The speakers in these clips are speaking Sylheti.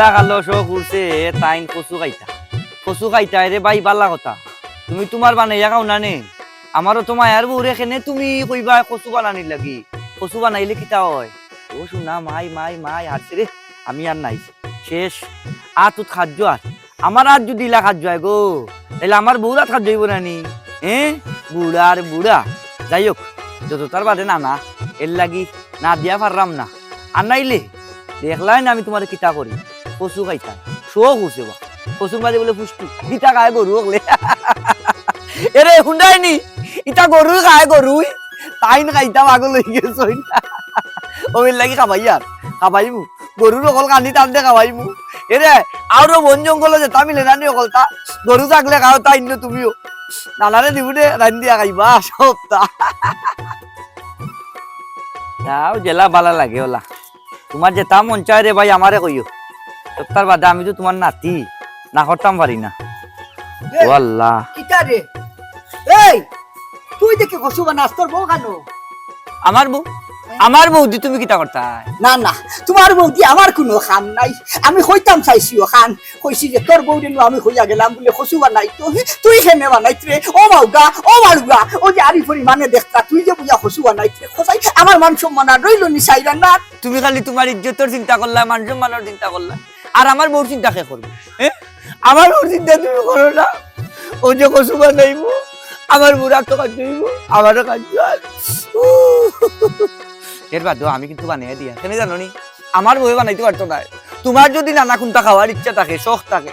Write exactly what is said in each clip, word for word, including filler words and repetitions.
তা খালো শখ উঠছে, তাইন কচু খাইতা। কচু খাইতা রে ভাই, বালা কথা। তুমি তুমার বানাইয়া খাও না নে? আমারও তো মায়ার বউরে কেনে তুমি কইবা কচু বানানির লাগি? কচু বানাইলে কিতা অয়? ও শুনা, মাই, মাই, মাই, হারছে রে, আমি আর নাই। শেষ। আত উত খাদ্য আর। আমার আত যদি ইলা খাদ্য অয় গো, তাইলে আমার বউর আত খাদ্য অইবো না নি? এ? বুড়ার বুড়া। যাই হোক, যততার বাদে না না, এর লাগি না দিয়া পাররাম না। আর নাইলে দেখলায় না আমি তুমারে কিতা করি, কচু খাইতাম, শখ উঠছে বা। কচুর মাঝে বুলে পুষ্টি, ইতা খায় গরু অকলে। এরে, হুনরায়নি, ইতা গরুই খায়, গরুই। তাইন খাইতা পাগল অইগেছইন। অউ এর লাগি খাবাইয়ার, খাবাইমু। গরুর অকল খানি টানতে খাবাইমু। এরে, আরো বন জঙ্গলো যেতা মিলে না নি অকলতা। গরু থাকলে খাও, তাইন তুমিও। নানারে দিবু দে, রান্দিয়া খাইবা, সবতা। তাও যেলা বালা লাগে ওলা। তুমার যেতা মন চায় রে ভাই, আমারে কইও। সপ্তার বাদে আমি তো তুমার নাতি, না করতাম পারি না। এ, ও আল্লাহ। কিতা রে? এই, তুই দেখি কচু বানাস, তোর বউ কানো? আমার বউ? আমার বউ দি তুমি কিতা করতায়? না, না, তুমার বউ দি আমার কুনু কাম নাই। আমি কইতাম চাইছি অখান, কইছি যে তোর বউরে নু আমি কইয়া গেলাম বুলে কচু বানাইতো, তুই কেনে বানাইতরে? ও মাউগা, ও মারুগা, ও যে আরি পরিমাণে দেখতা, তুই যে বুঝা কচু বানাইতরে, কচাই আমার মান সম্মান আর রইলো নি চাইরা না। তুমি খালি তুমার ইজ্জতর চিন্তা করলায়, মান সম্মানর চিন্তা করলায়, আর আমার বউর চিন্তা কে করবো? হ্যাঁ, আমার বউর চিন্তা তুমি করো না। ও যে কচু বানাইবো, আমার বউর আত খাদ্য অইবো, আমারও খাদ্য আর। এর বাদেও আমি কিন্তু বানাইয়া দিয়া, কেনে জানো নি? আমার বউয়ে বানাইতে পারতো নায়। তুমার যদি নানা কুনতা খাওয়ার ইচ্ছা থাকে, শখ থাকে,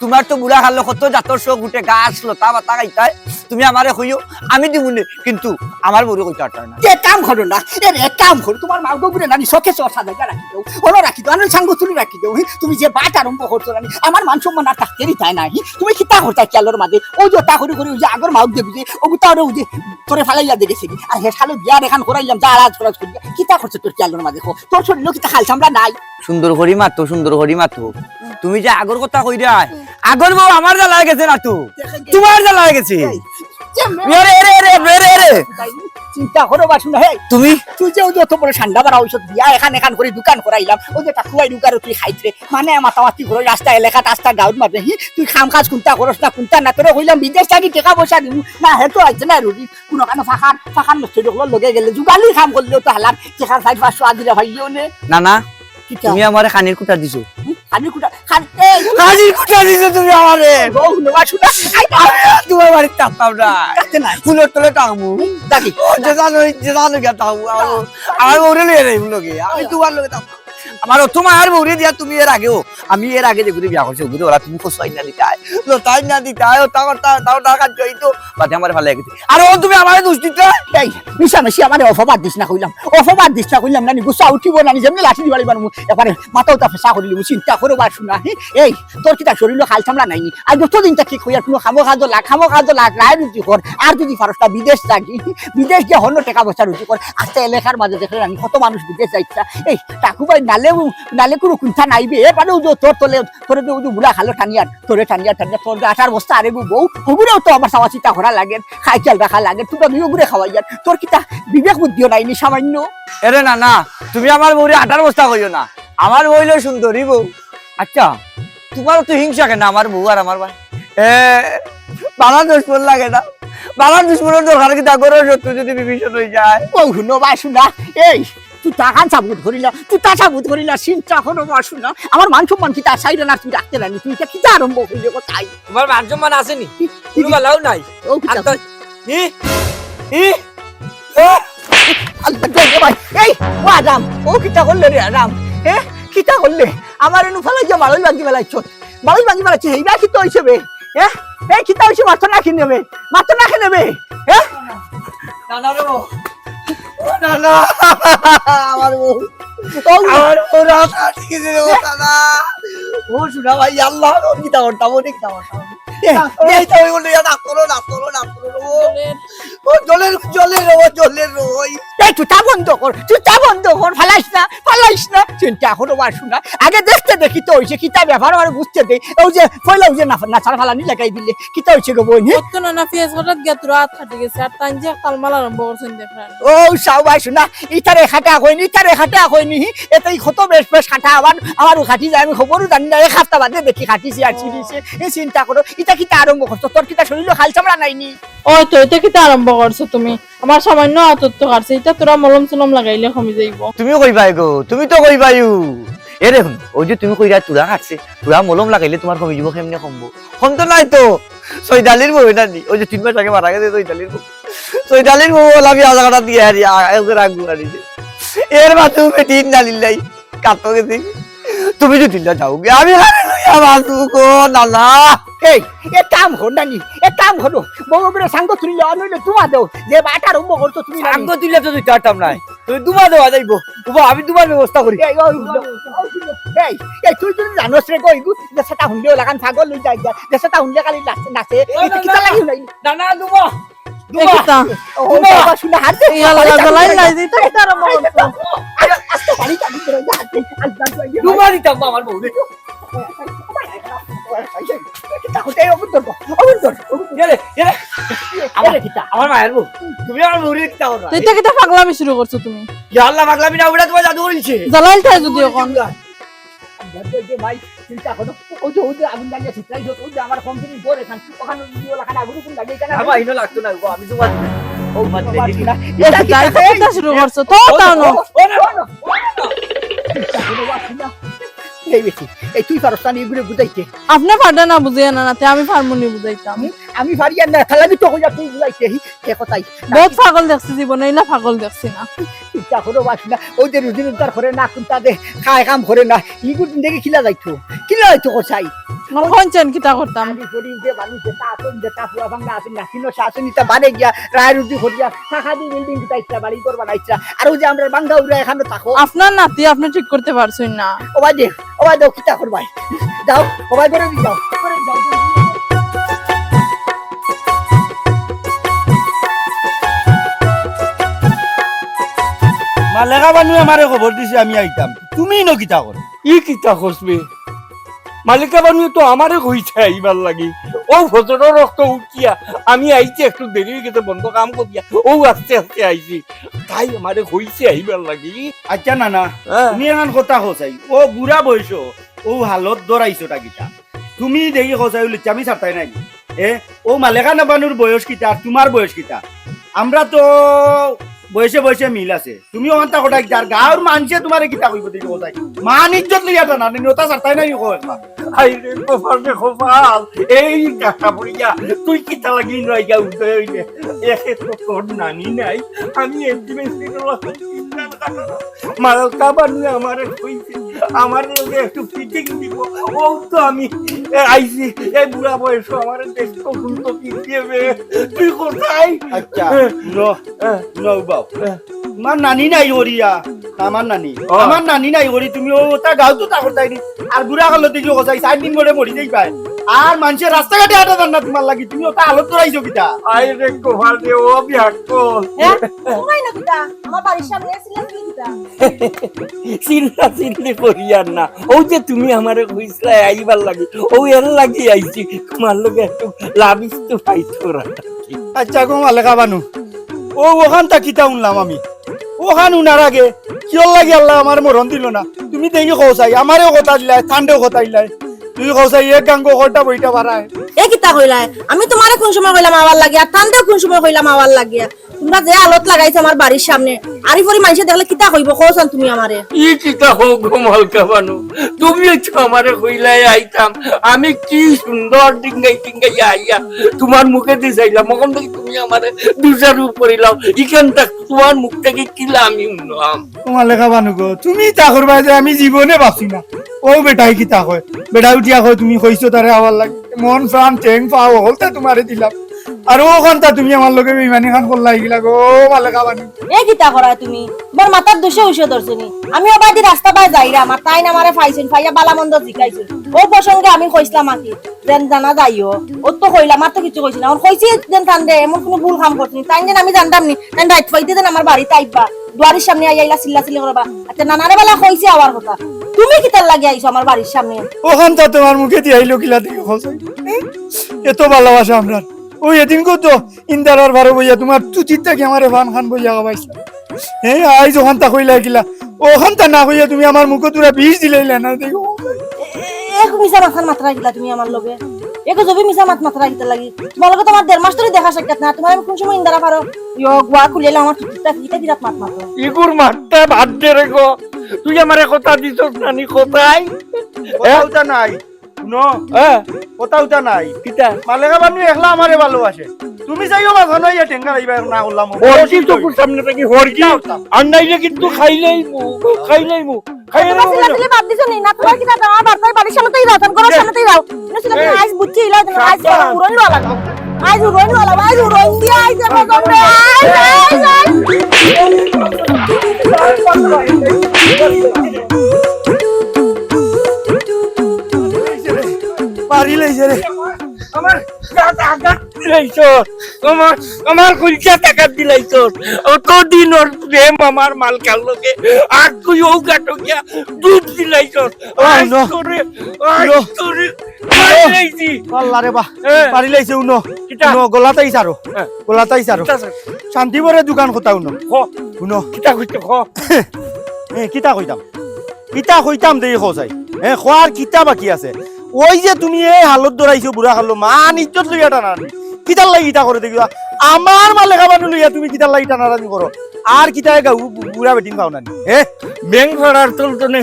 তুমার তো বুড়া কালো কত জাতর শখ উঠে, গাছ, লতা, পাতা খাইতায়, তুমি আমারে কইও, আমি দিমুনে, কিন্তু আমার বউরে কইতে পারতায় না। এক কাম করো না, এর এক কাম করো, তুমার মাউগা গুরে নানি শখে শখ সাজাইয়া রাখি দেও, ওরা রাখি দেও, আনন্দ সাঙ্গ তুলি রাখি দেও, হি, তুমি যে বাট আরম্ভ করছো নানি, আমার মান সম্মান আর থাকতে দিতায় না, হি, তুমি কিতা করতায় খেয়ালর মাঝে, ও যে তা করি করি, ওই যে আগর মাউগ দেবি যে, ও গুতা ওরে ওই যে, তোরে ফালাইয়া দে গেছে গি, আর হে সালে বিয়ার এখান করাইলাম, যা আলাজ খরচ করি, কিতা করছো তোর খেয়ালর মাঝে, কো, তোর শরীরও কিতা খাল চামড়া নাই? সুন্দর করি মাতো, সুন্দর করি মাতো। তুমি যে আগর কথা কইরায়, আগর বউ আমার জ্বালায় গেছে না তো, দেখেন কি? তুমার জ্বালায় গেছে। এই, যে মে- এরে, এরে, এরে, এরে, এরে। চিন্তা করো বা শুনো, হে। তুমি? তুই যে ওই যে অত বড় সান্ডা বাড়া ঔষধ দিয়া এখান এখান করি দোকান করাইলাম, ওই যে টাকুয়াই রুগারো তুই খাইতরে, মানে মাতামাতি করো, রাস্তা এলাকাত, রাস্তা গাঁওর মাঝে, হি, তুই কাম কাজ কুনতা করস না, কুনতা না, তোরে কইলাম বিদেশ থাকি টেকা পয়সা দিমু, না, হে তো আইছে না রুজি, কুনু কানো ফাঁকান, ফাঁকান নষ্ট হইলে লগে গেলে, যুগালি কাম করলেও তো হালার, টেকার চাইর পাঁচশো আজিরা পাইলেও নে। না, না, কিতা? তুমি আমারে খানির কুটা দিছো। হুম? খানির কুটা, খান-, এই! খানির কুটা দিছো তুমি আমারে। বউ, নেওয়া শুনা। আই, আমি আর তুমার বাড়িত থাকতাম না। থাকতে নাই। ফুলর তলে থাকমু। হুম, থাকি। ও, যে জানো, যে জানো গিয়া থাকমু। আমার, আমার বউরে লইয়া যাইমু লগে। আমি তুমার লগে থাকমু। আমার অত মায়ার বউরে দিয়া তুমি এর আগেও, আমি এর আগে যেগুরে বিয়া করছি, ওগুরে ওরা তুমি কচু আইনা দিতায়, লতা আইনা দিতায়, ওটা, ওটা, ওটা, ওটা কাজ হইতো, বাদে আমারে ফালাই গেছে। আর ও তুমি আমারে দোষ দিতায়? এই, মিশামিশি আমারে অপবাদ দিস না কইলাম, অপবাদ দিস না কইলাম, নানি গুসা উঠিবো নানি, যেমনি লাঠি দিবারি বানমু, এবারে মাথা উতা ফেসা করিলিমু, চিন্তা করো বা শুনা, হি? এই, তোর কিতা শরীরো খাল চামড়া নাইনি? আর যতদিন তা ঠিক হইয়ার কুনু কামো কাজো লাগ, কামো কাজো লাগ, রায় রুজি কর, আর যদি পারস না বিদেশ যাগি, বিদেশ গিয়া হনো টেকা পয়সা রুজি কর, আস্তা এলাকার মাঝে দেখলে আমি কত মানুষ বিদেশ যাইতা, এই, টাকু ভাই নালে, নালে কুনু কুন্তা নাই বে, এবারেও যে তোর তলে, তোরে তো ওই যে বুড়া খালো টানিয়ার, তোরে টানিয়ার, টানিয়ার, তোর যে আটার বস্তা আরে গো বউ, ওগুরেও তো আমার সাওয়া চিতা করা লাগে, খাই খেয়াল রাখা লাগে, তুই তো দুই ওগুরে খাওয়াইয়ার, তোর কিতা বিবেক বুদ্ধিও নাইনি সামান্য? এরে না, না, তুমি আমার বউরে আটার বস্তা কইও না, আমার বউ অইলো সুন্দরী বউ। আচ্ছা, তুমার তো হিংসা কেনে আমার বউ আর আমার ভাই? এ, বালা দুশমন লাগে না? বালা দুশমনর দরকার কিতা? ঘরর শত্রু যদি বিভীষণ অই যায়। ও হুনো বা শুনা, এই, তুই তা খান সাবুত করি না, তুই তা সাবুত করি না, চিন্তা করো বা শুনা। আমার মান সম্মান কিতা চাইরে না, তুই রাখতে নানি, তুই ইটা কিতা আরম্ভ করিলে কোথায়? তুমার মান সম্মান আছে নি? কুনু বালাও নাই। ও কিতা? আন্তা-, ই? ই? আল্লাহ গো রে ভাই, এই, ও আরাম, ও কিতা করলে রে আরাম? এ, কিতা করলে? আমার এনু ফালাই গিয়া বাড়ই ভাঙ্গি ফালাইছ। বাড়ই ভাঙ্গি ফালাইছ, এইবা কিতা অইছে বে? এ, এ, কিতা অইছে? মাতো না কেনে বে? মাতো না কেনে বে? এ? না, না রে বউ। ও না, না। আমার বউ। ও, আমার বউ রাত আটকে দিল, ও দাদা। ও শুনা ভাই, আল্লাহ, ও কিতা করতাম, ও কিতা করতাম। এ, না, এ। এই তো ওই বলে, না করো, না করো, না করো, ও। ও জলের, জলের, ও জলের, ওই। এই তুতা বন্ধ কর, তুতা বন্ধ কর, ফালাইস না, ফালাইস না। চিন্তা করো বাসু না, আগে দেখতে দেখি তো হইছে, কিতা ব্যাপার আমার বুঝতে দে। ওই যে পয়লা ওই যে না, না সার ফালানি লাগাই দিলে, কিতা হইছে গো বইন? কত না না পিয়াজ কাটাত গিয়া তোরা হাত কাটি গেছে, আর তান যে তালমাল আরম্ভ করছেন দেখরা। ও সাউ বাসু না, ইতারে খাটা কইনি, ইতারে খাটা কইনি। এতেই কত বেশ বেশ খাটা, আবার আমারও খাটি যায়, আমি খবরও জানি না। এক হাপ্তা বাদে দেখি খাটিছি আর ছিড়িছে। এই চিন্তা করো, ইতা কিতা আরম্ভ করছো? তোর কিতা শরীরও খাল চামড়া নাইনি? ওই তো, ইতা কিতা আরম্ভ করছো তুমি? আমার সামান্য আতত তো কাটছে, ইতা তোরা মলম চলম লাগাইলে কমি যাইব। তুমি কইবায় গো, তুমি তো কইবায়উ। এরে হুন, ওই যে তুমি কইরা তুরা কাটছে, তুরা মলম লাগাইলে তোমার কমি যাব, কেমনে কমবো? কম তো নাই তো। সৈদালির বউ নানি, ওই যে তিন মাস আগে মারা গেছে সৈদালির বউ। সৈদালির বউ ওলা বিয়া জাগাটা দিয়ে হারি, আ-, এ করে আগুন আনিছে। এর মাঝে বেটি ইন্না লিল্লাহি, কাতো গেছি। তুমি যদি না যাও গে, আমি হারে লইয়া বাঁচবো গো, নানা। এই, এ কাম কর নানি, এ কাম করো। বউ করে সাঙ্গ তুলিলে অনইলে তোমা দেও, যে বাটা আরম্ভ করছো তুমি নানি। সাঙ্গ তুলিলে তো দুইটা আটাম নাই। তুমি দুমা দেওয়া যাইবো। উবা, আমি দুমার ব্যবস্থা করি। এই, ওই, ওই, ওই, এই, এই, তুই যদি জানোস রে গো, ইগু, যে সেটা হুনলে ওলাখান পাগল হয়ে যায়, যে সেটা হুনলে খালি নাচে, নাচে। ও, এই, না, কিতা না, লাগি না। হুনাই? না, না, দুমা। এ দুমা। কিতা? ও, দুমা। বাবা, শুনে হারছে। এই আল্লাহ, আরে, জ্বালাই আরে, নাই, দিতে আরে, কিতা আরম্ভ আরে, করছো? আরে, আস্তে বাড়ি যাবি, আরে, আরে, আরে, আরে, দুমা দিতাম, বাবার বউ রে। কিতা হতে, অগুন ধরবো, অগুন ধর, অগুন ধর। এরে, এরে। এরে, কিতা? আমার মায়ের বউ। তুমি আমার বউরে কিতা করো? তো ইতা কিতা পাগলামি শুরু করছো তুমি? ইয়া আল্লাহ, পাগলামি না, ওটা তোমার জাদু করেছে। জ্বালাইল তাই যদি অখন। আল্লাহ, ওই যে ভাই, চিন্তা করো। ওই যে, ওই যে আগুন জ্বালিয়ে ছিটাই দিও, ওই যে আমার কোম্পানির ঘর এখান, ওখানে যদি ওলাখান আগুন কোন লাগে, এখানে আমার ইনো লাগতো না, গো, আমি তোমার, ও, তোমার দেখি। না। এ, কিতা, কিতা, কিতা শুরু করছো? তো, ও, তাও না। ও, ও, ও, ও, চিন্তা করো, বাপ, না। এই বেটি, এই তুই পারস না, এগুলো বুঝাইতে। আপনি পারলে না বুঝিয়ে না, নাতে আমি পারমুনি বুঝাইতাম। আমি পারি আর না, তাহলে আমি তো কইয়া তুই বুঝাইতে, হি, হে কথাই। বহুত পাগল দেখছি জীবনে, ইলা পাগল দেখছি না। চিন্তা করো বাস না, ওই যে রুজি রোজগার করে না, কোনটা দে, খায় কাম করে না, ইগুর জিন্দেগি কিলা যাইতো, কিলা যাইতো কসাই। মনে হইছেন কিতা করতাম? আমি করি যে মানুষ যেটা আসুন, যেটা পুয়া ভাঙ্গা আসুন, না কিনো শাসন ইটা বাড়ে গিয়া, রায় রুজি করিয়া, টাকা দিয়ে বিল্ডিং কিতা ইচ্ছা, বাড়ি ঘর বানাইছা, আর ওই যে আমরা ভাঙ্গা উড়া এখানে থাকো। আপনার নাতি আপনি ঠিক করতে পারছেন না। ও বাদে, ও বাদে, কিতা করবাই? যাও, ও বাদে, করে যাও, করে যাও। মালেকা বানু আমারে খবর দিছে আমি আইতাম। তুমি ইনো কিতা করো? ই কিতা কস বে? মালেকা বানুয়ে তো আমারে কইছে আইবার লাগি। ও ফজরর রক্ত উঠিয়া আমি আইছি, একটু দেরি হয়ে গেছে, বন্ধ কাম করিয়া। ও আস্তে আস্তে আইছি। তাই আমারে কইছে আইবার লাগি। আচ্ছা নানা, হ্যাঁ। তুমি এখান কথা কসাই। ও বুড়া বয়স, ও হালত ধরাইছোটা কিতা? তুমি দেখি কসাই উলিচ্ছা, আমি ছাড়তাই নাই। এ, ও মালেকা বানুর বয়স কিতা আর তোমার বয়স কিতা? আমরা তো বয়সে বয়সে মিল আছে। তুমি ওখানটা কটাই যার গাঁর মানষে তোমারে কিতা কইব দেখি কটাই। মান ইজ্জত লইয়া টানা, নি ওটা ছাড়তাই নাই কো একবার। হায় রে কপাল রে কপাল, এই কাটা পড়িয়া তুই কিতা লাগি নয় গা উঠে হইলে। একে তো তোর নানি নাই, আমি এমডি মেসির মালকা বানিয়ে আমারে কইছে, আমার লগে একটু ফিটিং দিব। ও তো আমি, এ, আইছি, এই বুড়া বয়স আমারে দেখতো ভুল তো কি দিবে। তুই কোথায়? আচ্ছা, হ্যাঁ। ন, হ্যাঁ। ন বাপ। হ্যাঁ। তোমার নানি নাই করিয়া, আমার নানি। ও। আমার নানি নাই করি, তুমি ও তা গাও তো তা করতাই নি। আর বুড়া কালো দিকে কোথায়, চার দিন করে মরি যাই পায়। আর মানুষের রাস্তাঘাটে আটা দেন না তোমার লাগি, তুমি ওটা আলো তোরাইছো কিতা? আই রে কোভার রে, ও বিয়াক্কল। হ্যাঁ? তোমায় না কিতা? আমার বাড়ির সামনে এসে লাগলি কিতা? চিল্লা চিল্লি করিয়ার না। ও যে তুমি আমারে কইছলায় আইবার লাগি, ও এর লাগি আইছি, তোমার লগে একটু লাভ ইস্তু ফাইট করা। আচ্ছা গো মালেকা বানু, ও ওখানটা কিতা শুনলাম আমি? ওখান শুনার আগে কিয়র লাগি আল্লায় আমারে মরণ দিল না? তুমি দেখি কও চাই, আমারেও কথা দিলায়, তানরেও কথা দিলায়। তুমি কও চাই, এক গাঙ্গো কয়টা বইটা বাড়ায়। এ কিতা কইলায়? আমি তোমারে কোন সময় কইলাম আওয়ার লাগি, আর তানরেও কোন সময় কইলাম আওয়ার লাগি? তোমরা যে আলত লাগাইছো আমার বাড়ির সামনে, আরি ফরি মানষে দেখলে কিতা কইব, কও চান তুমি আমারে? ই কিতা কও গো মালকা বানু? তুমি তো আমারে কইলায় আইতাম, আমি কি সুন্দর ডিঙ্গাই ডিঙ্গাই আইয়া তোমার মুখে দি চাইলাম, অখন দেখি তুমি আমারে দুষারোপ করিলাও। ইখান থাকি তোমার মুখ থাকি কিলা আমি শুনলাম? ও মালেকা বানু গো, তুমি তা করবায় যে আমি জীবনে ভাবছি না। ও বেটায় কিতা কয়? বেটায় উঠিয়া কয়, তুমি কইছো তারে আওয়ার লাগি। মন প্রাণ ঠেং পাও হকলতা তোমারে দিলাম। আর অখানতা তুমি আমার লগে বেইমানি খান করলায় কিলা গো, মালেকা বানু? এ কিতা করায় তুমি? মোর মাথার দুষে উষে ধরছে নি। আমি অবায়দি রাস্তা বায় যাইরাম, আর তাইন আমারে পাইছইন, পাইয়া বালা মন্দ জিকাইছইন। অউ প্রসঙ্গে আমি কইছলাম আর কি, যেন জানা যাইও। অউ তো কইলাম, আর তো কিচ্ছু কইছি না। অখন কইছি যেন তানরে, এমন কুনু ভুল কাম করছি নি। তাইন যেন আমি জানতাম নি, তাইন রাইত পাইতে যেন আমার বাড়িত আইবা। দুয়ারির সামনে আইয়া ইলা চিল্লাচিল্লি করবা। আচ্ছা, নানারে বালা কইছি আওয়ার কথা। তুমি কিতার লাগি আইছো আমার বাড়ির সামনে? অখানতা তুমার মুখেদি আইলো কিলা দেখি, কও চাই। এত ভালোবাসা আমরার। অউ এদিনকেও তো ইন্দারার বারো বইয়া তুমার তুতির থাকি আমারে পান খান বইয়া খাবাইছলায়। হে, আইজ অখানতা কইলায় কিলা? অখানতা না কইয়া তুমি আমার মুখো তুরা বিষ দিলাইলায় না, দেখো। এ, এ, এক মিছা মাত খান মাতরায় কিলা তুমি আমার লগে? এক জবি মিছা মাত মাতরায় কিতার লাগি? তুমার লগে তো আমার দেড় মাস ধরি দেখা সাক্ষাৎ না, তুমার আমি কুন সময় ইন্দারা পারো? ইয়ো, গুয়া খুলিলে আমার তুতির থাকি ইতা বিরাট মাত মাতো। ইগুর মাতটা বাদ দে রে গো। তুই আমারে কথা দিছস না নি, কথায়? কথা উতা নাই। হুনো, হ্যাঁ। কথা উতা নাই। কিতা? মালেকা বানু একলা আমারে ভালোবাসে। তুমি যাইও মাঝখানো ইয়া টেঙ্গা লাইবা না করলাম। হরকি চকুর সামনে থাকি হরকি। কিতা উতা? আর নাইলে কিন্তু খাইলাইমু, খাইলাইমু। খাইলাইমু। চিল্লাচিল্লি বাদ দিছো নি? না, তুমার কিতা দাও? আবার তাই বাড়ির সামনে তাই দাও, তান ঘরর সামনে তাই দাও। না, চিল্লাচিল্লি, আইজ বুঝছি, ইলা দিন, আইজ উড়ন লওয়া লাগবো। আইজ উড়ন লওয়া লাগবো, আইজ উড়ন দিয়া, আইজ এবার জমবে, আইজ, আইজ, আইজ। পারিলাইছে রে। আমার গাত আঘাত দিলাইছস, আমার, আমার কলিজাত আঘাত দিলাইছস। অত দিনর প্রেম আমার মালকার লগে, আর তুই অউ গাটো গিয়া ডুব দিলাইছস। ও, আইজ no। তোরে, আইজ no। তোরে, মারিলাইছি। আল্লাহ রে বা, হ্যাঁ। পারিলাইছে, হুনো। কিতা? হুনো, গলাত আইছ আরো। হ্যাঁ। গলাত আইছ আরো। কিতা স্যার? শান্তি বরে দুখান কথা হুনো। ক। হুনো। কিতা কইতে ক? এ, কিতা কইতাম? কিতা কইতাম দেই কও চাই। এ, কওয়ার কিতা বাকি আছে? অউ যে তুমি এই হালত ধরাইছো বুড়া কালো, মান ইজ্জত লইয়া টানাটানি। কিতার লাগি ইতা করো দেখি? আমার মালেকা বানু লইয়া তুমি কিতার লাগি টানাটানি করো? আর কিতা গাউ বু-, বুড়া বেটিন পাও না নি? এ? বেং ফাড়ার তল তনে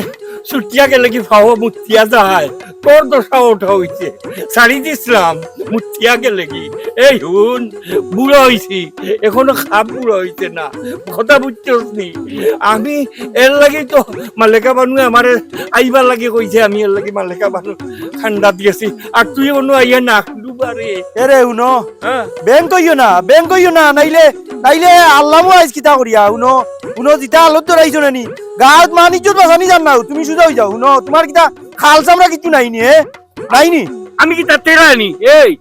ছুটিয়া গেলে কি পাও মুতিয়া যায়? তোর দশা ওঠা অইছে। ছাড়ি দিছলাম, মুতিয়া গেলে কি? এই হুন, বুড়া অইছি, এখনো খাপ বুড়া অইছে না। কথা বুঝছস নি? আমি এর লাগি তো মালেকা বানুয়ে আমারে আইবার লাগি কইছে, আমি এর লাগি মালেকা বানু ঠান্ডা দিয়েছি। আর তুই অনো আইয়া নাক ডুবারে। এরে হুনো, হ্যাঁ। বেং কইও না, বেং কইও না, নাইলে, নাইলে আল্লামু আইজ কিতা করিয়া, হুনো, হুনো, জিতা আলত ধরাইছো না নি, গাঁত মান ইজ্জত বাঁচানি জান না, তুমি সুজা অই যাও, হুনো, তুমার কিতা খাল চামড়া কিচ্ছু নাই নি, এ? নাই নি? আমি কিতা তেরা নি? এই,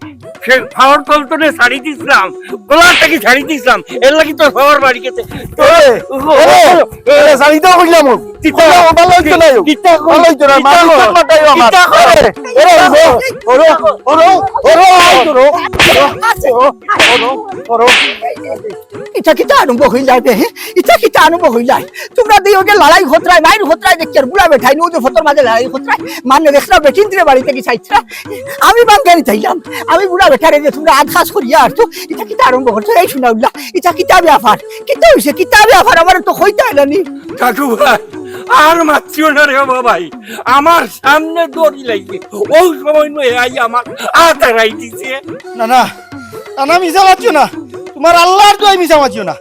সে পাওর তল তনে ছাড়ি দিছলাম, গলার থাকি ছাড়ি দিছলাম, এর লাগি তো সবার বাড়ি গেছে। এ, ও, এরে, ও, এরে, ছাড়ি দাও কইলাম। কিতা? কইলাম, ভালা অইতো না, কিতা কই? ভালা অইতো না, কিতা মারো, কই? মারো, মারো, আমার। কিতা কই? এরে, এরে, ওরো, ওরো, ওরো, ওরো, আই, ওরো, ওরো, ওরো, ওরো। ইতা কিতা আরম্ভ অইলায় বে, হে? ইতা কিতা আরম্ভ অইলায়? তুমরা দুইওগে লড়াই খতরায়, মাইর খতরায়, দেখি আর বুড়া বেটায় নু যে ফতর মাঝে লড়াই খতরায়। মানে দেখরা বেটিন্তরে বাড়ি থাকি ছাড়িতরা। আমি বাঙ্গারি চাইলাম, আমি বুড়া বেটারে যে তুমরা আধ কাজ করিয়া আর তো, ইতা কিতা আরম্ভ করছো? এই হুনাউল্লা, ইতা কিতা ব্যাপার? কিতা অইছে? কিতা ব্যাপার? আমারে তো কইতায় না নি। কাকু ভাই, আর মাতিও না রে বাবাই, আমার সামনে দড়ি লাগছে, অউ সময় নয় আই আমার আত হারাই দিছে। না, না, না, না, মিছা মাতিও না, তুমার আল্লার দোয়াই মিছা মাতিও না।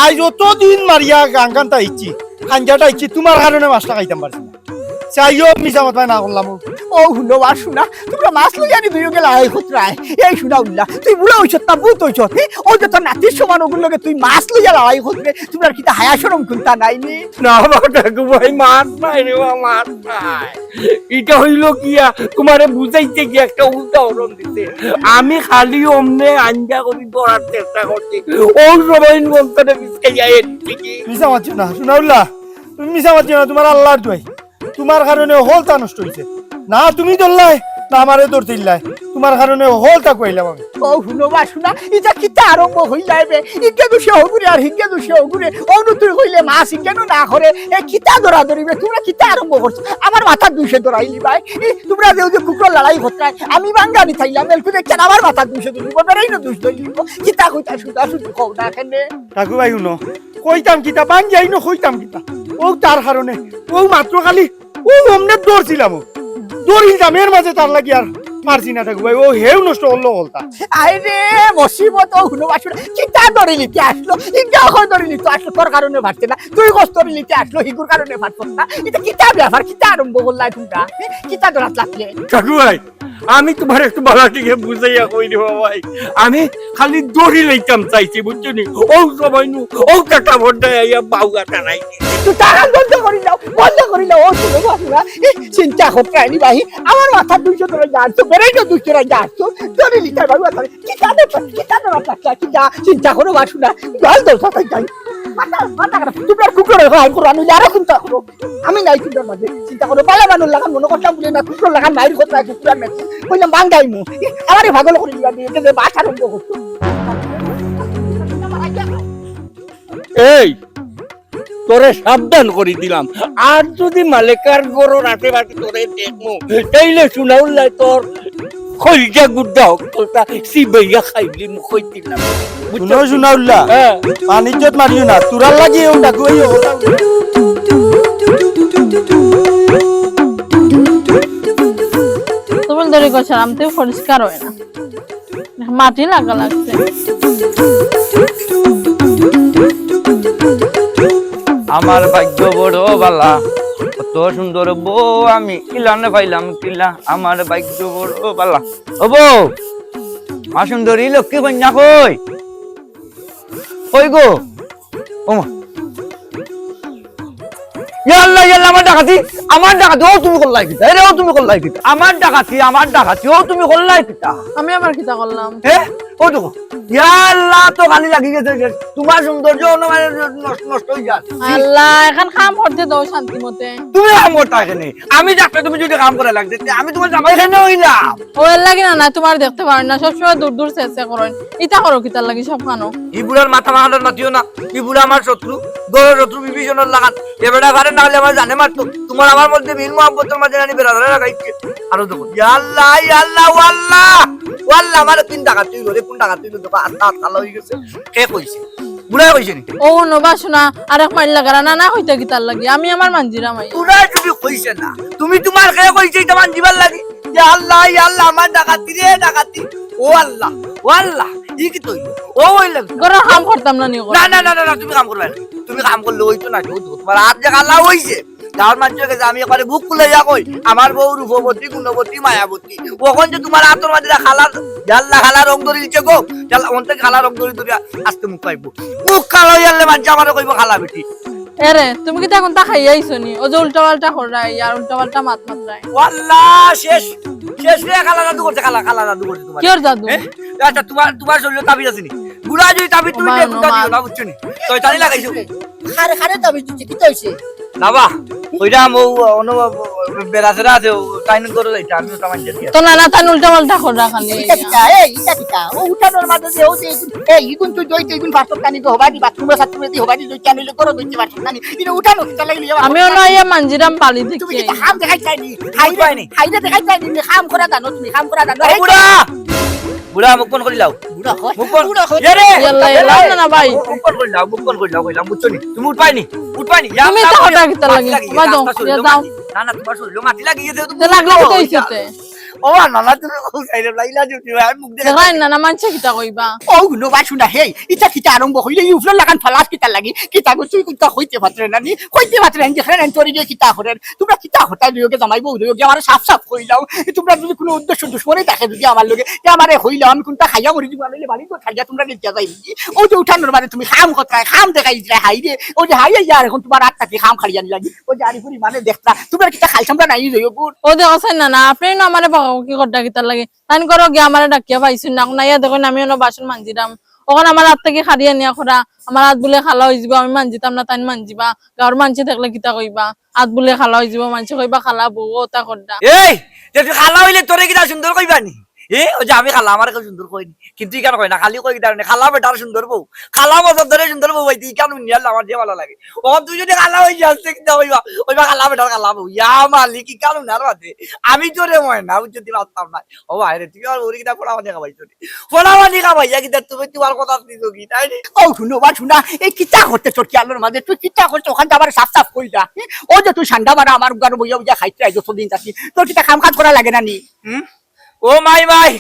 আইজ অত দিন মারিয়া গাঙ্গানটা ইচ্ছি, খাঞ্জাটা ইচ্ছি, তুমার কারণে মাছটা খাইতাম পারছি না। চাইও মিছা মাত ভাই না করলাম। ও হুনো বা হুনা, তুমরা মাছ লইয়া নি দুইওগে লড়াই খতরায়। এই হুনাউল্লা, তুই বুড়া অইছত না ভূত অইছত, হে? অউ যে তোর নাতির সমান অগুর লগে তুই মাছ লইয়া লড়াই খতরে, তুমরার কিতা হায়া শরম কুন্তা নাই নি? না বা কাকু ভাই, মাছ নাই রে বা, মাছ নাই। ইটা অইলো কিয়া, তুমারে বুঝাইতে গিয়া একটা উদাহরণ দিতে। আমি খালি অমনে আঞ্জা করি ধরার চেষ্টা করছি। অউ সময় মন্ত্রে মিসকাইয়া এর দিকে। মিছা মাতিও না, হুনাউল্লা, তুমি মিছা মাতিও না, তুমার আল্লার দোয়াই। তুমার কারণে হকলতা নষ্ট অইছে। না তুমি ধরলায়, না আমারে ধরতে দিলায়। তুমার কারণে হকলতা খুয়াইলাম আমি। ও হুনো বা হুনা, ইটা কিতা আরম্ভ অইলায় বে? ইগে দুষে হগুরে আর হিগে দুষে হগুরে। অনো তুই কইলে মাছ হিগে নু না করে। এ কিতা ধরাধরি বে? তুমরা কিতা আরম্ভ করছো? আমার মাথার দুষে ধরাইলিবায়। ই তুমরা যে অউ যে কুকুরর লড়াই খতরায়, আমি বাঙ্গানি থাইলাম, এলকু দেখছইন আমার মাথার দুষে ধরিলিবো, বেটাইনও দুষ ধরিলিবো। কিতা কইতায় সুজা সুজি কও না কেনে? কাকু ভাই হুনো, কইতাম কিতা, বাঙ্গিয়া ইনো কইতাম কিতা? অউ তার কারণে, অউ মাত্র খালি, অউ অমনে ধরছিলাম, অউ ধরিলতাম, এর মাঝে তার লাগি আর পারছি না কাকু ভাই, অউ হেউ নষ্ট করলো হকলতা। আরে মুসিবত, ও হুনো বা হুনা, কিতা ধরিলিতে আসলো, ইটা অখন ধরিলিতে আসলো, তোর কারণে পারছে না, তুই কষ্ট ধরিলিতে আসলো, হিগুর কারণে পারছস না, ইটা কিতা ব্যাপার, কিতা আরম্ভ করলায় তুমরা, হে? কিতা ধরাত লাগলে? কাকু ভাই, আমি তুমারে একটু বালা করি বুঝাইয়া কই রে বাবাই, আমি খালি দড়ি লইতাম চাইছি, বুঝছো নি? অউ সময় নু অউ টাটা ভন্ডায় আইয়া বাউয়া টানাই। তুই টাকার বন্ধ করি দাও, বন্ধ করি দাও। ও শুনো, বাবা, এই চিন্তা করতে আনি ভাই, আমার মাথা দুইশো টাকা যাচ্ছে, বেড়ে গেল দুইশো টাকা যাচ্ছে, দড়ি লিটার বাউয়া টানাই। কি কানে, কি কানে রাখা, কি যা চিন্তা করো, বাসু না, জল দরকার তাই যাই। মাথা, মাথা খারাপ, তোমরা কুকুর হয়ে আইন করো, আমি আরো চিন্তা করো। আমি নাই চিন্তার মাঝে, চিন্তা করো, বালা মানুষ লাগান মনে করতাম বলে না, কুকুর লাগান মাইর করতে আছে, কুকুর মেয়ে। কইলাম, বাঙ্গাই মু, আমারে পাগল করে দিবা, দিয়ে গেলে বাসা আরম্ভ করতো। এই, তোরে সাবধান করি দিলাম, আর যদি মালেকার গরুর আটে বাটে তোরে দেখমু, তাইলে শুনাউল্লাই তোর কইজা গুড্ডা হক্কলতা সিবাইয়া খাইলি মুখ হইতে না। বুঝছো? শুনো, শুনাউল্লা, হ্যাঁ। পানিজ্জত মারিও না, তোরার লাগি এও ডাকু, এই অবস্থা। তুমি দড়ি গছার আমতেও পরিষ্কার হয় না, মাটি লাগা লাগছে। আমার ভাগ্য বড় বালা, কত সুন্দর বউ আমি ইলানে পাইলাম কিলা, আমার ভাগ্য বড় বালা। ও বউ, মা সুন্দরী লক্ষ্মী কন্যা কই? কই গো? ও মা। ইয়া আল্লাহ, ইয়া আল্লাহ, আমার ডাকাতি, আমার ডাকাতি, ও তুমি করলাই কিতা? এরে, ও তুমি করলাই কিতা? আমার ডাকাতি, আমার ডাকাতি, ও তুমি করলাই কিতা? আমি আবার কিতা করলাম? এ? ও দেখো, ইয়া আল্লাহ, তো খালি লাগি গেছে যে তোমার সৌন্দর্য অন্য মানে নষ্ট, নষ্ট হয়ে যায়। আল্লাহ, এখন কাম করতে দাও শান্তি মতে। তুমি কাম করতে এখানে, আমি ডাক্তার, তুমি যদি কাম করা লাগছে, তে আমি তোমার জামাই এখানে হইলাম। ও এর লাগি না, না, তোমার দেখতে পারেন না, সবসময় দূর দূর চেষ্টা করেন। ইতা করো কিতার লাগি সব খানো? ই বুড়ার মাথা মাথাটা মাতিও না। ই বুড়া আমার শত্রু, বড় শত্রু বিভীষণর লাগান। এ বেটা পারে না হলে আমার জানে মারতো। তোমার আমার মধ্যে মিল মহব্বতর মাঝে আনি বেড়া ধরে রাখাইছে। আরো দেখো, ইয়া আল্লাহ, ইয়া আল্লাহ, ও আল্লাহ, ও আল্লাহ, আমার কোন ডাকাতি হইলো রে, কোন ডাকাতি হইলো? দেখো, আস্তা আস্তা হয়ে গেছে। কে কইছে? বুড়ায় কইছে নি? ও নবা শোনা, আরেক মাইল লাগারা না, না কইতা কিতার লাগি? আমি আমার মানজিরাম আই। বুড়ায় তুমি কইছে না, তুমি তোমার কে কইছে এটা মানজিবার লাগি? ইয়া আল্লাহ, ইয়া আল্লাহ, আমার ডাকাতি রে, ডাকাতি। ও আল্লাহ, ও আল্লাহ, ই কি তৈল? ও ওই লাগি। ঘরর কাম করতাম না নি, না, না, না, না, না, তুমি কাম করবে না। তুমি কাম করলে ওই তো না, ওই তো তোমার হাত যে কালা হইছে। গাঁওর মানুষের কাছে আমি একবারে বুক খুলে যা কই, আমার বউ রূপবতী, গুণবতী, মায়াবতী। ওখান যে তোমার হাতর মাঝে কালা, জাল্লা কালা রং ধরে দিচ্ছে গো। জাল্লা, ওখান থেকে কালা রং ধরে ধরে আস্তে মুখ পাইবো। মুখ কালা হইয়া আনলে মানুষ আমারে কইবো কালা বেটি। এরে, তুমি কিতা কোনটা খাইয়া আইছো নি? ও যে উল্টা পাল্টা কররায়, আর উল্টা পাল্টা মাত মাতরায়। ওয়াল্লা, শেষ, শেষ রে, কালা জাদু করছে, কালা, কালা জাদু করছে তোমার। কিয়র জাদু? এ? আচ্ছা, তোমার, তোমার শরীরে তাবিজ আছে নি? বুড়া যদি তাবিজ তুমি ওমা, দেখো, ওমা। তাবিজ না, বুঝছো নি? শয়তানি লাগাইছো। খারে, খারে তাবিজ দিছে, কিতা হইছে? বাবা, ওইটা আমো, অন্য বেড়া ছেড়া আছে, ও টাইম করে যাইছে, আমি ওটা মানছি। তো না, না, তান উল্টা পাল্টা কররা খালি। ইটা কিতা? এই, ইটা কিতা? ও উঠানোর মাঝে যে, ও যে, এই, ইগুন তুই দইতে, ইগুন বাথরুম খানি তো হবাই দি, বাথরুমে সাথে হবাই দি, দইতে আনিলে করো, দইতে বাথরুম খানি। ইটা উঠানো কিতা লাগলি? আমি অনো আইয়া মানজিরাম বালি তুমি দেখে। কিতা কাম দেখাই চাইনি? হাইরে, উপায় নেই। হাইরে দেখাই চাইনি, তুমি কাম করা জানো, তুমি কাম করা জানো। ও বুড়া! বুড়া, মুখ বন্ধ করি লাও। বুড়া কর, মুখ বন্ধ। বুড়া কর। এ রে! ইয়াল্লা, ইয়াল্লা, না, না, ভাই। মুখ বন্ধ করি লাও, মুখ বন্ধ করি লাও, কইলাম, বুঝছো নি? তুমি উঠবায় নি, উঠবায় নি। তুমি তো হঠাৎ কিতা লাগি? মাতি লাগি গেছে, তোমার দৌ, আস্তা শরীরও ইয়া যাও। মাটি। না, না, তোমার শরীরও মাটি লাগি গেছে, তুমি না লাগলে তো উঠো, কইছো ইয়া। তে। ও, না, না, তুমি কোন সাইডে লাইলা যে উঠি, আমি মুখ দেখে দেখাই না, না, মানষে কিতা কইবা? ও, হুনো বা, শুনা, হেই, ইটা কিতা আরম্ভ হইলে, এই উফরা লাগান ফালাস কিতা লাগি? কিতা গো, তুই কুন্তা কইতে পারতে না নি? কইতে পারতে না নি, দেখলে না, তোর গিয়ে কিতা করেন? তোমরা কিতা হঠাৎ দুইওকে জামাই বউ দুইওকে আমারে সাফ সাফ কইলাও। তোমরা যদি কোনো উদ্দেশ্য দুশ্মনী থাকে যদি আমার লগে, তে আমারে কইলাও, আমি কোনটা খাইয়া মরি দিব, আমি বাড়ি তো খাইয়া তোমরা নিতে যাই। ও যে উঠানোর মানে তুমি খাম কোথায়, খাম দেখাই দিলে হাই রে। ও যে হাই, হাই, আর এখন তোমার আত্মা কি খাম খাইয়া লাগি। ও যে আরি পুরি মানে দেখতা, তোমরা কিতা খাইছাম না নাই রইও বুট। ও দেখো, চাই না, না, আপনি না আমারে বকাবকি করতা কিতার লাগি? তাইন করো গিয়া আমারে ডাকিয়া পাইছইন না, না ইয়া দেখইন আমি অনো বাসন মানজিরাম। অখন আমার আত থাকি খাড়িয়া নিয়া খরা, আমার আত বুলে কালা হই যিবো, আমি মানজিতাম না, তাইন মানজিবা। গাঁওর মানষে দেখলে কিতা কইবা? আত বুলে কালা হই যিবো, মানষে কইবা কালা বউ, ওটা করডা। এই, তে তুই কালা হইলে তোরে কিতা সুন্দর কইবা নি? এ, ও যে আমি কালা, আমারে কেউ সুন্দর কয় নি। কিন্তু ইখান কয় না, খালি কয় কিতা জানো নি? কালা বেটার সুন্দর বউ। কালা বছর ধরে সুন্দর বউ পাইতে, ইখান উনিয়াল আমার যে ভালা লাগে। ও তুই যদি কালা হই যাস, তে কিতা কইবা? কইবা কালা বেটার কালা বউ। ইয়া মালিক, ইখান উনার বাদে। আমি তোরে ময়না, বুঝছো, দিন আসতাম না। ও ভাই রে, তুমি আমার বউরে কিতা পোড়া পানি খাবাইছো রে? পোড়া পানি খাবাইয়া কিতা তুমি তোমার কথা দিছো কি, তাই রে? ও হুনো বা শুনা, এই কিতা করতে তোর খেয়ালর মাঝে? তুই কিতা করতে? ওখান তো আবার সাফ সাফ কইলা। ও যে তুই সান্ডা মারা আমার উগানো বইয়া বইয়া খাইতে আই যতদিন যাচ্ছি, তোর কিতা কাম কাজ করা লাগে না নি? হুম? ও মাই মাই,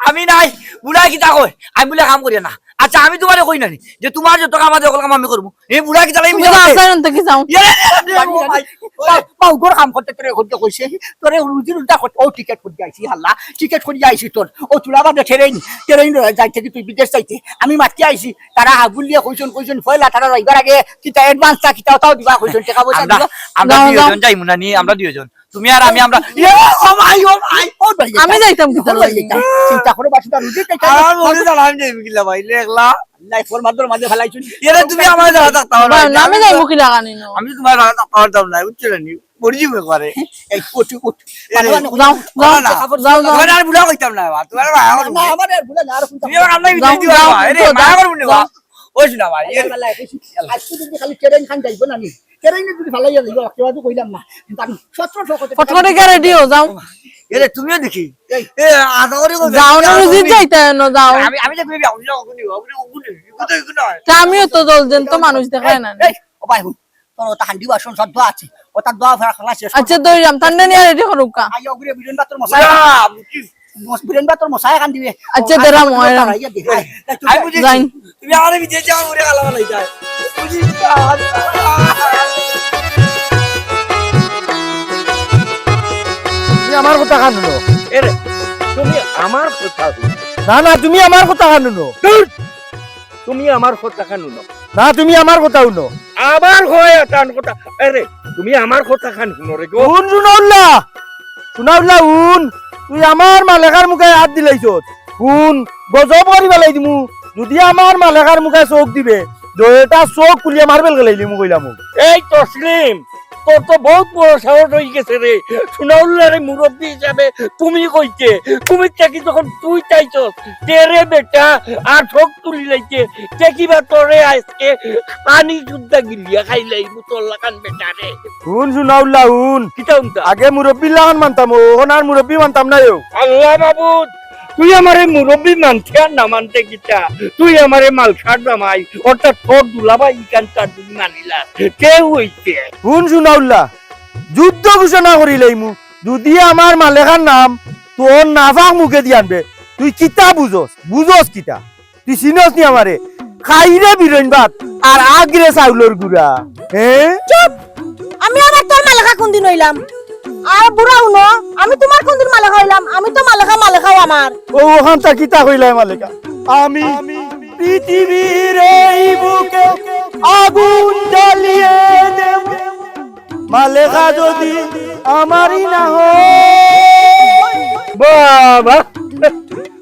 আমি নাই, বুড়া কিতা কয়? আমি বুলে কাম করি না। আচ্ছা, আমি তুমারে কই না নি যে তুমার যত কাম আছে, হকল কাম আমি করমু। এ বুড়া কিতা লাই তুমি মিছা যাও, মাতে? যাও, অন্ত কি যাও। ইয়ে, রে, রে, রে, ও ভাই, ও ভাই, বাউগর কাম করতে তোরে করতে কইছে, তোরে রুজি রুজা করতে, ও টিকেট করি আইছি, হাল্লা, টিকেট করি আইছি তোর। ও চুলা বাদে ট্রেন, ট্রেন যাইতে কি তুই বিদেশ যাইতে? আমি মাতি আইছি, তারা হাবুল দিয়া কইছন, কইছন, পয়লা তারা যাইবার আগে কিতা অ্যাডভান্স তা কিতা তাও দিবা কইছন, টাকা পয়সা আমরা, দিবা। আমরা যাও, যাও। দুইজন যাইমু না নি, আমরা দুইজন। তুমি আর আমি, আমরা, ইয়ে, ও ভাই, ও ভাই, ও ভাই, আমি যাইতাম কিতা লাগি? চিন্তা করো, বাসুদা, রুজি খাইতে আমার মনে হয় আমি যাইমু কিলা ভাই, একলা। নাই, ফোর মাদর মাঝে ফেলাইছুন। এরে, তুমি আমার জাগা থাকতা পারো না, না, আমি আমি যাইমু কিলা কানি না। আমি তুমার জাগা থাকতা পারতাম না, বুঝছো নি? মরি যাইমু একবারে। এই, উঠ, উঠ। এরে, মানে, মানে, যাও, যাও, যাও, যাও। তুমার আর বুড়া কইতাম না, বা। তুমার আর মায়া করমু না। আমার আর বুড়া না, আর তুমি আমার আমরা বিদায় দিবা, যাও, বা। এরে, যাও, মায়া করমু না, বা। যাও। ওই শোনা ভাই, আল্লাহ, এরে। আল্লাহ, আজকে যদি খালি ট্রেন খান যাইবো না নি? ট্রেনে যদি ফালাইয়া যাইবো, কেউ তো কইলাম না। কিন্তু আমি সতেরোশো কত ফট করে গিয়া রেডি হও, যাও। এরে, তুমিও দেখি। এই। এ, আধা করে বলবে। যাও না, রুজিত যাইতে না, যাও। আমি, আমি দেখবি, আমি যাও, ওগুনি, ওগুনি, ওগুনি, ওগুনি। তা আমিও তো দল দেন তো মানুষ দেখায় না। এই, ও ভাই, হুন, তোর ওটা হান্ডি বাসন সব ধোয়া আছে। ওটা ধোয়া ফেরা খালা শেষ। আচ্ছা, দইরাম, ঠান্ডা নিয়ে রেডি করুক কা। আইয়া ওগুরে বিরেন বাতর মশাই। বুড়া, বুঝি। বস বিরেন বাতর মশাই কান দিবে। আচ্ছা, ও, দেরাম, আচ্ছা, ওইরাম। আইয়া দে। আই, আই, বুঝি। যাইন। তুমি আমারে বিদেশ যাও, ওরে গালা বালাই যায়। বুঝি। তুমি আমার কথা কান হুনো। এরে, তুমি আমার কথা হুনো। না, না, তুমি আমার কথা কান হুনো। দূর। তুমি আমার কথা কান হুনো। না, তুমি আমার কথা হুনো। আবার হয় তান কথা। আরে, তুমি আমার কথা কান হুনো রে গো। হুন, সুনাউল্লাহ। সুনাউল্লাহ, হুন। তুই আমার মালেকার মুখে হাত দিলাইছস। হুন, গজব করি ফালাই দিমু। যদি আমার মালেকার মুখে চোখ দিবে, দুইটা চোখ খুলিয়া মার্বেল গেলাইলিমু কইলাম। এই তসলিম, তোর তো বহুত বড় সাহস হই গেছে রে। সুনাউল্লাহরে মুরব্বি হিসাবে তুমি কইতে, তুমি থাকি যখন তুই চাইছস, তেরে বেটা আর ঠক তুলি লাইতে, কে কিবা তোরে আজকে পানি শুদ্ধা গিলিয়া খাইলাই মুতল্লা খান বেটারে। হুন সুনাউল্লাহ, হুন। কিতা হুনতা? আগে মুরব্বির লাখান মানতাম, অখন আর মুরব্বি মানতাম না ও। আল্লাহ মাবুদ, তুই আমারে মুরব্বি মানতে আর না মানতে কিতা? তুই আমারে মালকার জামাই, অর্থাৎ তোর দুলাভাই ইখান তার যদি মানিলাস, কেউ হইতে। হুন সুনাউল্লাহ, যুদ্ধ ঘোষণা করিলাইমু, যদি আমার মালেকার নাম তোর নাফাক মুখেদি আনবে, তুই কিতা বুঝস? বুঝস কিতা? তুই চিনস নি আমারে? খাইরে বিরইন ভাত আর আগরে চাউলর গুড়া। হ্যাঁ? চুপ! আমি আবার তোর মালেকা কোনদিন অইলাম? আর বুড়া হুনো, আমি তুমার কোনদিন মালেকা অইলাম? আমি তো মালেকা, মালেকাও আমার। ও, অখানতা কিতা কইলায় মালেকা? আমি পৃথিবীর এই বুকে আগুন জ্বালিয়ে দেব। মালেকা যদি আমারই না হয়। বাবা,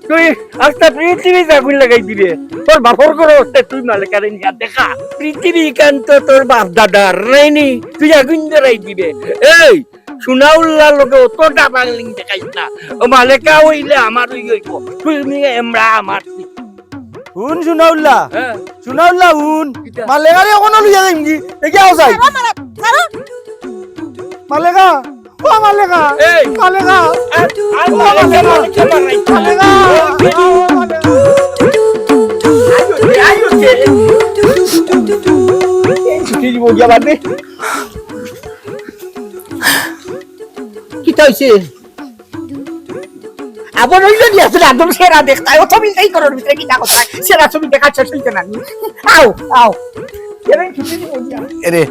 তুই আস্তা পৃথিবীত আগুন লাগাই দিবে। তোর বাপর ঘর হচ্ছে তুই মালেকারে নিয়া দেখা। পৃথিবী কান্ত তোর বাপ দাদার নাইনি, তুই আগুন ধরাই দিবে। এই, সুনাউল্লার লগে অত ডাবাংলিং দেখাইস না। ও মালেকা অইলে আমার ওই অইব। তুই নিয়ে এমরা আমার। হুন সুনাউল্লাহ। হ্যাঁ। সুনাউল্লাহ হুন। কিতা? মালেকারে অখনো লইয়া যাইমগি। দেখি আও যাই। ছাড়ো, মালেকা, ছাড়ো। মালেকা, ও মালেকা। এই। মালেকা। আর, আর ও মালেকা, মালেকা। মালেকা। মালেকা। ও মালেকা। আইও, আইও, আইও। এই ছুটি দিব গিয়া বাদে। কিতা হইছে? আবার অইল নি আসলে একদম সেরা দেখতায়। অত মিলতেই করোর ভিতরে কিতা কথা? সেরা ছবি দেখা শেষ হইছে না নি? আও, আও। এরে,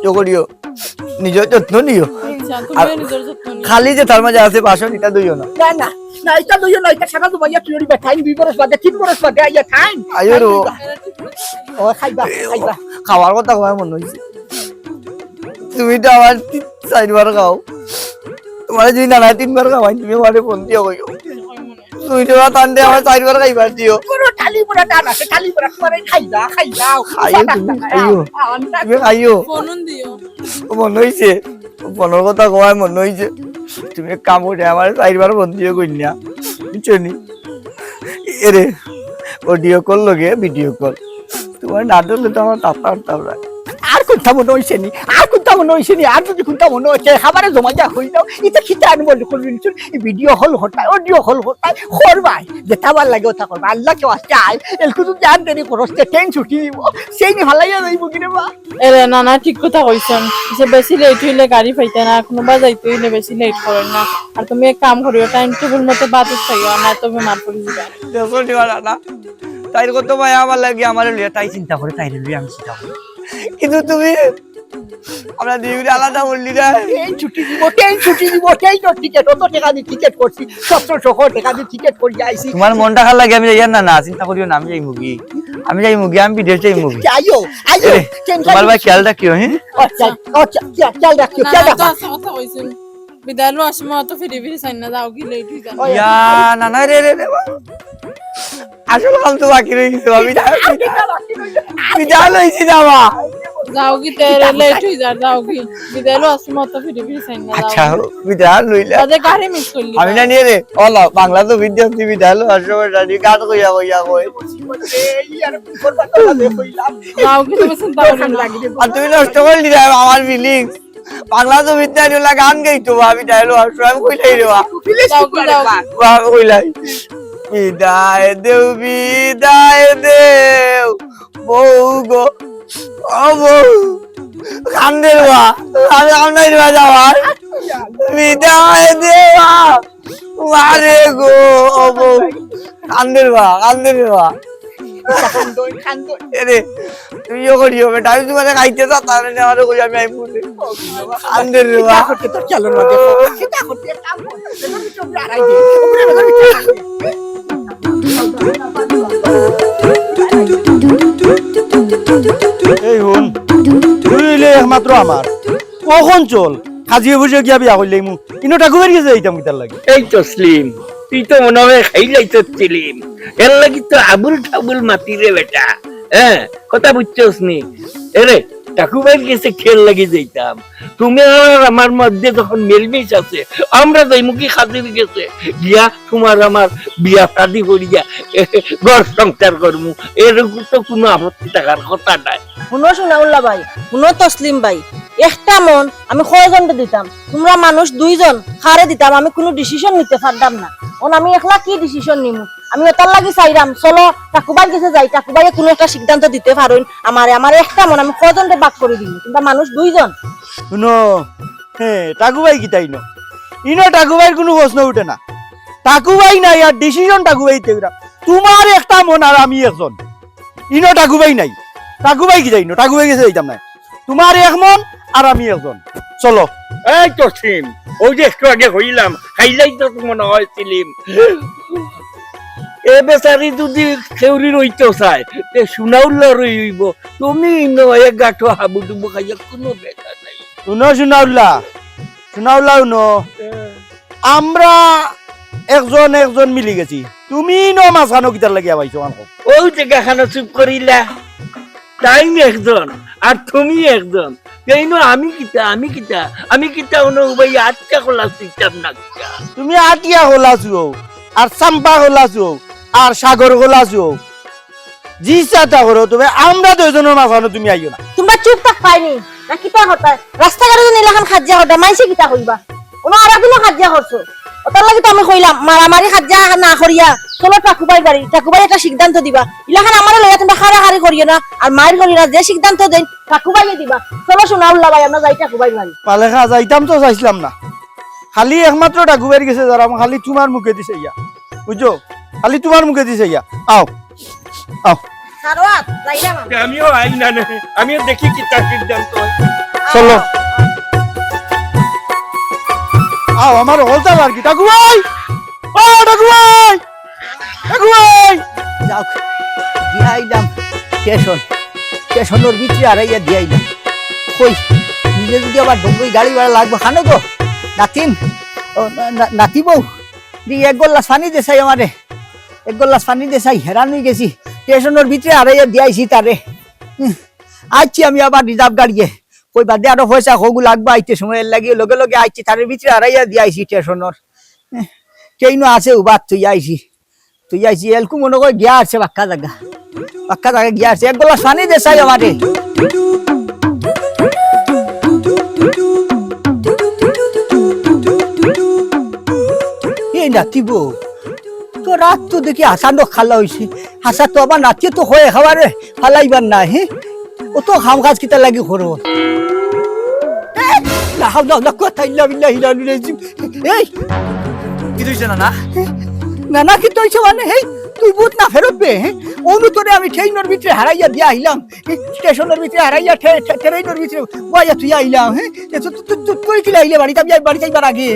ইয়ে করিও, নিজর যত্ন নিও। আচ্ছা, তুমিও আর নিজর যত্ন নিও। খালি যে তার মাঝে আছে বাসন, ইটা ধইও না। না, না, না, ইটা ধইও না, ইটা সারা দুবাইয়া তুই ওরি বেটাইন দুই বরস বাদে, তিন বরস বাদে আইয়া খাইন। আইও রো। ও, খাইবা, খাইবা। খাওয়ার কথা কওয়ায় মনো অইছে। তুমি তো আমার তি-, চাইরবার খাও। তুমারে যদি নানায় তিনবার খাওয়াইন, তুমি আমারে ফোন দিয়া কইও। তুমি তো টান দে আমারে চাইরবার খাইবার দিও। পুরো টালি পুরা টান আছে, টালি পুরা তুমারে খাইবা, খাইবা। খাইও তুমি, খাইও। আও, আও, আও। তুমি খাইও। ফোন দিও। ও মনো অইছে, ফোনর কথা কওয়ায় মনো অইছে। তুমি এক কাম করি আমারে চাইরবার ফোন দিও কইন্যা। বুঝছো নি? এরে, অডিও কল লগে ভিডিও কল। তুমার না ধরলে তো আমার তাতা আনতাম না। আর কুনটা মনো অইছে নি? আর কুনটা মনো অইছে নি? আর যদি কুনটা মনো অইছে, খাবারে জমা দিয়া কই দাও। ইতা কিতা আনবো লিখুন লিখুন। এই ভিডিও কল হতায়, অডিও কল হতায়। করবায়। যেটা ভালা লাগে ওটা করবায়। আল্লাহ কেউ আসতে আয়। এলকু যদি আর দেরি করস, তে ট্রেন ছুটি দিব। সেই নি ফালাইয়া যাইব কি রে বা? এরে না, না, ঠিক কথা কইছন। যে বেশি লেট হইলে গাড়ি পাইতে না, কুনুবা যাইতে হইলে বেশি লেট করেন না। আর তুমি এক কাম করিও, টাইম টেবিল মতো বাদ খাইও, না তো বেমার পড়ি যাইবা। দেখো, দিবা না। তাইর কত মায়া আমার লাগি, আমারে লইয়া তাই চিন্তা করে, তাইরে লইয়া আমি চিন্তা করি। কিন্তু তুমি আমরা দুইগুরে আলাদা করলি না। এই ছুটি দিব, এই ছুটি দিব, এই তোর টিকিট, অত টেকা দি টিকিট করছি, সতেরোশো টেকা দি টিকিট করি আইছি। তোমার মনটা খারাপ লাগে, আমি যাইয়ার না, না, চিন্তা করিও না, আমি যাইমুগি, আমি যাইমুগি, আমি বিদেশ যাইমুগি। আইও, আইও, এরে, টেনশন তোমার ভাই করিস না। খেয়াল রাখিও, হ্যাঁ? আচ্ছা, আচ্ছা, খেয়াল, খেয়াল রাখিও, না, খেয়াল না, রাখিও। তো আচ্ছা কথা কইছেন। বিদায় লো, আসময় অত ফিরি ফিরি চাইন না, যাওগি, লেট হই যার। ওই, ইয়া, না, না, রে, রে, রে, বাবা। আসল কাম তো বাকি রই গেছে, বাবা। বিদায়, বিদায়, বিদায় লইছি না, বাবা। যাওগি, তে রে, লেট হই যার, যাওগি। বিদায় লো, আসময় অত ফিরি ফিরি চাইন না, আচ্ছা, যাওগি। বিদায় লইলা। বাদে গাড়ি মিস করলি। আমি না নিয়ে রে, ওলা, বাংলা তো বিদ্যা হচ্ছে, বিদায় লো, আসময় জানি, গান কইয়া কইয়া কই। যাওগি, তুমি চিন্তা করিও না। আর তুমি নষ্ট করে দিলে আমার ফিলিংস। বাংলা তো বিদ্যা নিলা গান গাইতো বা, আমি ডায়লগ আর সব কইলাই রে বা। যাওগি, যাওগি। বা কইলাই। বিদায় দেও, বিদায় দেও, বউ গো, ও বউ। কান্দের বা, আমি কান্দাই রে বা যাওয়ার। বিদায় দেওয়া, মারে গো, ও বউ। কান্দের বা, কান্দের বা। এরে, তুমিও করিও বেটা, আমি তোমারে খাইতে চাই, তাহলে আমারে কই আমি আইমু রে। আন্দের রে বা। কিতা করতে তোর চালর মাঝে? কিতা করতে? কাম করতে। তোমরা আড়াই দে। উপরে বেলা বিছানা। এই হুন, তুই অইলে একমাত্র আমার। অখন চল, কাজিয়ে বুঝে গিয়া বিয়া করলেই মু। ইনো ঠাকুরের গেছে যাইতাম কিতার লাগি? এই তসলিম, তুই তো মনে হয় খাইলাই তো চিলিম। এর লাগি তো আবুল ঠাবুল মাতি রে বেটা। হ্যাঁ, কথা বুঝছস নি? এরে, ঠাকুবাইর গেছে খেল লাগি যাইতাম। তুমি আর আমার মধ্যে যখন মিলমিশ আছে, আমরা যাইমু কি কাজির গেছে? গিয়া তোমার আমার বিয়া শাদি করিয়া ঘর সংসার করমু। এরকম তো কোনো আপত্তি থাকার কথা নাই। হুনো সোনাউল্লাহ ভাই, হুনো তসলিম ভাই, একটা মন আমি কয়জনরে দিতাম? তোমরা মানুষ দুইজন, কারে দিতাম? আমি কুনু ডিসিশন নিতে পারতাম না। অখন আমি একলা কি ডিসিশন নিমু? আমি অতার লাগি চাইরাম, চলো ঠাকুবাইর গেছে যাই, ঠাকুবাইয়ে কুনু একটা সিদ্ধান্ত দিতে পারইন আমারে, আমারে একটা মন আমি কয়জনরে ভাগ করি দিমু? তোমরা মানুষ দুইজন। হুনো, হে, ঠাকুবাই কিতা ইনো? ইনো ঠাকুবাইর কুনু প্রশ্ন উঠে না। ঠাকুবাই নাই আর ডিসিশন ঠাকুবাই দিতে অইরা। তোমার একটা মন আর আমি একজন। ইনো ঠাকুবাই নাই। ঠাকুবাই কিতা ইনো? ঠাকুবাইর গেছে যাইতাম না। তোমার এক মন আর আমি একজন। চলো। এই তসলিম, ওই যে একটু আগে কইলাম, খাইলাই তো মনে হয় চিলিম। এ বেচারি যদি খেউরি রইতে চায়, তে সোনাউল্লাহ রই অইবো। তুমি নয় এক গাঁঠো হাবুডুবু খাইয়া কোনো বেটা নাই। হুনো সোনাউল্লাহ, সোনাউল্লাহ হুনো। হ্যাঁ। আমরা একজন একজন মিলি গেছি। তুমি ইনো মাঝখানো কিতার লাগি আবাইছো, কান কও? ওই জায়গা খানো চুপ করিলা। তাই একজন, আর তুমি একজন। তাই না, আমি কিতা, আমি কিতা, আমি কিতা, অনো উবাই আটকা খোলা দিতাম না কিতা? তুমি আটিয়া খোলা চুও, আর চাম্পা খোলা চুও, আর সাগর খোলা চুও। জি ইচ্ছা তা করো, তবে আমরা দুইজনের মাঝখানো তুমি আইও না। তোমরা চুপ থাকবায় নি, না কিতা করতায়? রাস্তাঘাটে যদি ইলাখান কাজিয়া করতায়, মাইনষে কিতা কইবা? অনো আরাক দিনও কাজিয়া করছো। অতার লাগি তো আমি কইলাম, মারামারি কাজিয়া না করিয়া, চলো ঠাকুবাইর বাড়ি, ঠাকুবাই একটা সিদ্ধান্ত দিবা। ইলাখান আমারে লইয়া তোমরা কাড়াকাড়ি করিও না, আর মাইর করিও না, যে সিদ্ধান্ত দেইন, ঠাকুবাইয়ে দিবা। চলো সোনাউল্লাহ ভাই, আমরা যাই ঠাকুবাইর বাড়ি। পালেখা যাইতাম তো চাইছিলাম না, খালি একমাত্র ঠাকুবাইর গেছে যাইরাম, খালি তোমার মুখেদি চাইয়া, বুঝছো? খালি তোমার মুখেদি চাইয়া। আও, আও। সারোয়াত, যাইরাম আমি। আমিও আই না, না, আমিও দেখি কিতা সিদ্ধান্ত অয়। চলো। আও, আমার হকলতা আর কি। ঠাকুবাই! ও ঠাকুবাই! এগো এই! যাউক, দিয়া আইলাম স্টেশন। স্টেশনর ভিতরে আড়াইয়া দিয়া আইলাম। কই, নিজে যদি আবার ডঙ্গই গাড়ি ভাড়া লাগবো, খানো গো? নাতিন, ও, না-, না-, নাতি বউ, দি এক গল্লাস পানি দে চাই আমারে। এক গল্লাস পানি দে চাই, হেরান অই গেছি। স্টেশনর ভিতরে আড়াইয়া দিয়া আইছি তারে। হুম, আইছি আমি আবার রিজার্ভ গাড়িয়ে। কই বাদে আরো পয়সা হগু লাগবো আইতে সময়, এর লাগি লগে লগে আইছি, তার ভিতরে আড়াইয়া দিয়া আইছি স্টেশনর। ট্রেনও আছে উবাত, তুই আইছি, তুই আইছি, এলকু মনে কয় গিয়া আছে বাক্কা জাগা, বাক্কা জাগা গিয়া আছে। এক গল্লাস পানি দে চাই আমারে। এই নাতিব, তোর রাত তো দেখি হাসানো খালা হইছে। হাসা তো আবার নাতিয়ে তো হয়ে খাবারে ফালাইবার না, হে? ও তো কাম কাজ কিতা লাগি করো? এই, লা হাওলা ওয়ালা কুওয়াতা ইল্লা বিল্লাহিল আলিয়্যিল আযীম। এই! কিতা হইছে নানা? নানা কিতা হইছে মানে, এই? তুই বুত না ফেরত বে, হ্যাঁ? অনু তোরে আমি ট্রেইনর ভিতরে হারাইয়া দিয়া আইলাম, হ্যাঁ? স্টেশনর ভিতরে হারাইয়া ট্রে-, ট্রে-, ট্রেইনর ভিতরে বইয়া তুই আইলাম, হ্যাঁ? এ তো, তো, তো, তো, তুই কিলা আইলে বাড়িত? আমি বাড়িত আইবার আগে,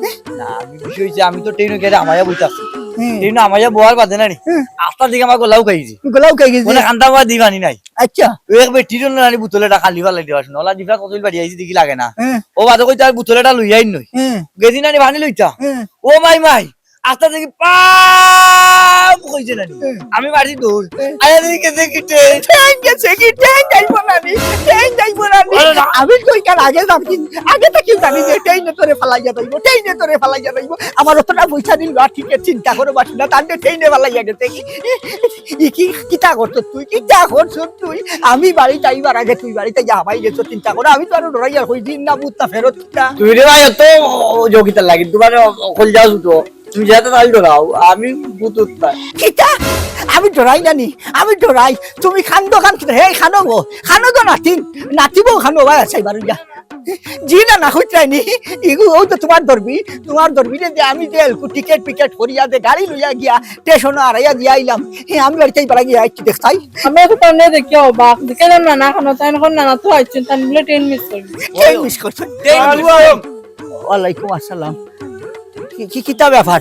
হ্যাঁ? না, আমি বিষয় হইছে, আমি তো ট্রেইনো গেলে আমাইয়া বইতাছি। হুম। ট্রেইনো আমাইয়া বওয়ার বাদে না নি, হুম। আস্তা দিকে আমার গলাও খাইছি। গলাও খাই গেছে। মানে কান্দা বাদ দিবানি নাই। আচ্ছা। ওই এক বেটির জন্য নানি বোতল এটা খালি ফালাই দেওয়া শুনো। ওলা দিফা কতল বাড়ি আইছি দেখি লাগে না। হুম। ও বাদে কইতে আর বোতল এটা লইয়াই নই। হুম। গেছি নানি পানি লইতা। হুম। ও মাই মাই, আস্তা দেখি পাম কইছে নানি। হুম। আমি মারছি দৌড়। হুম। আয়া দেখি গেছে কি ট্রেন। ট্রেন গেছে কি? ট্রেন যাইবো না নি? ট্রেন যাইবো না নি? আরে না। আমি তো এখান আগে জানি, আগে থাকি জানি যে ট্রেনে তোরে ফালাইয়া যাইবো, ট্রেনে তোরে ফালাইয়া যাইবো। আমার অতটা পয়সা দিল আর টিকিট চিন্তা করো বাসি না, তাহলে ট্রেনে ফালাইয়া গেছে কি? ই কি, কিতা করছস তুই? কিতা করছস তুই? আমি বাড়িত আইবার আগে তুই বাড়িত আইয়া হামাই গেছস, চিন্তা করো। আমি তো আরো ডরাইয়া কই দিন না, বুঝতা ফেরত কিতা? তুই রে ভাই, অত যোগিতা লাগে, তোমার কল যাও ছুটো। তুমি যেতে তাই ডরাও, আমি বুতুত না। কিতা? আমি ডরাই না নি? আমি ডরাই। তুমি খান্দো খান কিতা? হে খানো গো, খানো গো নাতিন, নাতিবো খানো ভাই আছে বারুইয়া। জি না, না হইতাই নি। ইগু ও তো তোমার দরবি, তোমার দরবি রে যে আমি যে এলকু টিকিট পিকেট করিয়া যে গাড়ি লইয়া গিয়া স্টেশনে আড়াইয়া দিয়া আইলাম। হে, আমি বাড়িতেই পারা গিয়া একটু দেখতাই। আমরা তো তাহলে দেখি অবাক, দেখে না, না, খানো তাই এখন না, না তো আইছেন, তাই বলে ট্রেন মিস করবি। ট্রেন মিস করছো? ট্রেন মিস করছো? ওয়ালাইকুম আসসালাম। কি, কি, কিতা ব্যাপার?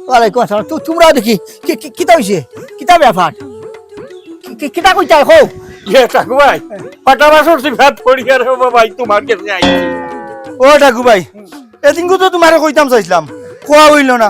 ওয়ালাইকুম আসসালাম। তু-, তোমরাও দেখি, কি, কি, কিতা হইছে? কিতা ব্যাপার? কি, কি, কিতা কইতায় কও? ইয়ে, ঠাকু ভাই, ফাটা বাসর সিফাত পড়ি আর ও বাবা, এই তোমার কাছে আইছি। ও ঠাকু ভাই, এদিনকু তো তোমারে কইতাম চাইছিলাম, কওয়া হইল না।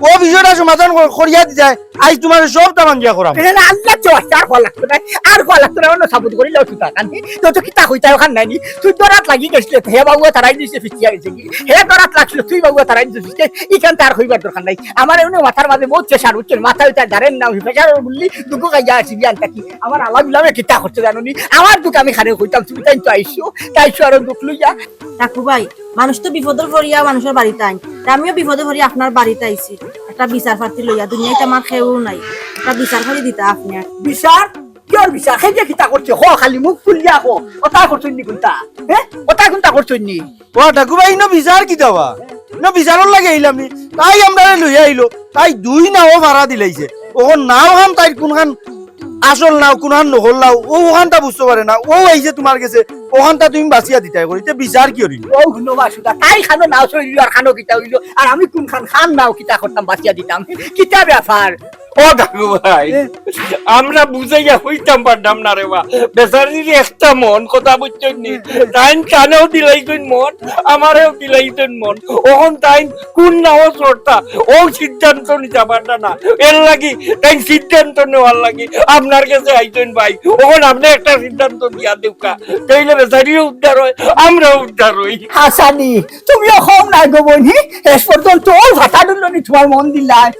ও বিষয়টা সমাধান কর-, করিয়া দিতায়, আইজ তোমারে সবটা ভাঙ্গিয়া করাম। না, না, আল্লাহ তো আছে, আর কওয়া লাগতো না, আর কওয়া লাগতো না, অন্য সাবুত করিলে অসুবিধা কান্দি। তো, তো কিতা কইতায় ওখান নাই নি? তুই দরাত লাগি গেছিলে, হে বাবু তারাই দিছে, ফিটিয়া গেছে কি? হে দরাত লাগছিল, তুই বাবু তারাই দিছিস, ইখান তার কইবার দরকার নাই। আমার এমনি মাথার মাঝে বহুত প্রেশার উঠছে, মাথা উঠে দাঁড়েন না, প্রেশার বললি, দুঃখ খাইয়া আসি, বিয়ান থাকি। আমার আলাপ বিলামে কিতা করছে জানো নি? আমার দুঃখ আমি খারে কইতাম, তুমি তাই তো আইসো, তাই আইসো আরো দুঃখ লইয়া। ঠাকু ভাই, মানুষ তো বিপদর পড়িয়া মানুষর বাড়িত আইন। তা আমিও বিপদে পড়ি আপনার বাড়িত আইছি। একটা বিচার প্রার্থী লইয়া, দুনিয়াত আমার কেউ নাই। একটা বিচার করে দিতা আপনি। বিচার? কিয়র বিচার? হে যে কিতা করছে? হ, খালি মুখ ফুলিয়া হ। ওটা করছইন নি কোনটা? হে? ওটা কোনটা করছইন নি? ও ঠাকু ভাই, ইনো বিচার কিতা বা? ইনো বিচারর লাগি আইলাম নি? তাই আমরারে লইয়া আইলো। তাই দুই নাও ভাড়া দিলাইছে। অখন নাও খান তাইর কোনখান আসল নাও, কোনখান নকল নাও, ও ওখানটা বুঝতে পারে না। ও আইছে তোমার গেছে, ওখানটা তুমি বাছিয়া দিতায় করি, তে বিচার কিয়র ইনো? ও হুনো বাসুদা, তাই খানো নাও চইল আর খানো কিতা হইল, আর আমি কোনখান খান নাও কিতা করতাম বাছিয়া দিতাম? কিতা ব্যাপার? ও ঠাকু ভাই, এ? আমরা বুঝাইয়া কইতাম পারতাম না রে বা। বেচারির একটা মন, কথা বুঝছইন নি? তাইন তানেও দিলাইছইন মন, আমারেও দিলাইছইন মন। অখন তাইন কোন নাও চড়তা, ও সিদ্ধান্ত নিতা পারতা না। এর লাগি তাইন সিদ্ধান্ত নেওয়ার লাগি আপনার গেছে আইছইন ভাই। অখন আপনে একটা সিদ্ধান্ত দিয়া দেউক্কা, তাইলে বেচারিও উদ্ধার হয়, আমরাও উদ্ধার হই। হাসানি, তুমিও কম নাই গো বইন, হি? শেষ পর্যন্ত ওই ভাষা দিল নি তোমার মন দিলাই।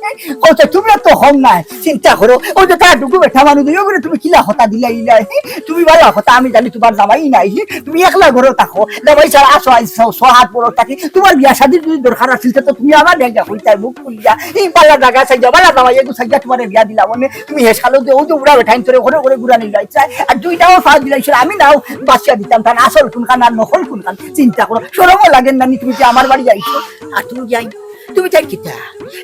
কত তুমিও তো কম নাই, চিন্তা করো। ওই যে তার ডুগু বেটা মানুষ, ওই করে তুমি কিলা কথা দিলাইলা, হি? তুমি ভালা কথা, আমি জানি তোমার জামাই নাই, হি? তুমি একলা ঘরো থাকো, জামাই ছাড়া আসো, আইসো, সহাত বড় থাকি। তোমার বিয়া শাদির যদি দরকার আছিল, তো তুমি আমার বিয়া যা হইতাই মুখ খুলিয়া। এই ভালা জাগা চাইয়া, ভালা জামাই এগু চাইয়া তোমার বিয়া দিলাম, মানে তুমি হেসালো দে, ওই যে উড়া বেটাইন তোরে ঘরে ঘরে ঘুরা নিলাইছাই। আর দুইটাও ফাঁস দিলাইছিল, আমি নাও বাছিয়া দিতাম, তার আসল কোনখান আর নকল কোনখান। চিন্তা করো, শরমও লাগের না নি, তুমি যে আমার বাড়ি আইছো। আর তুমি যাই, তুমি যাই কিতা?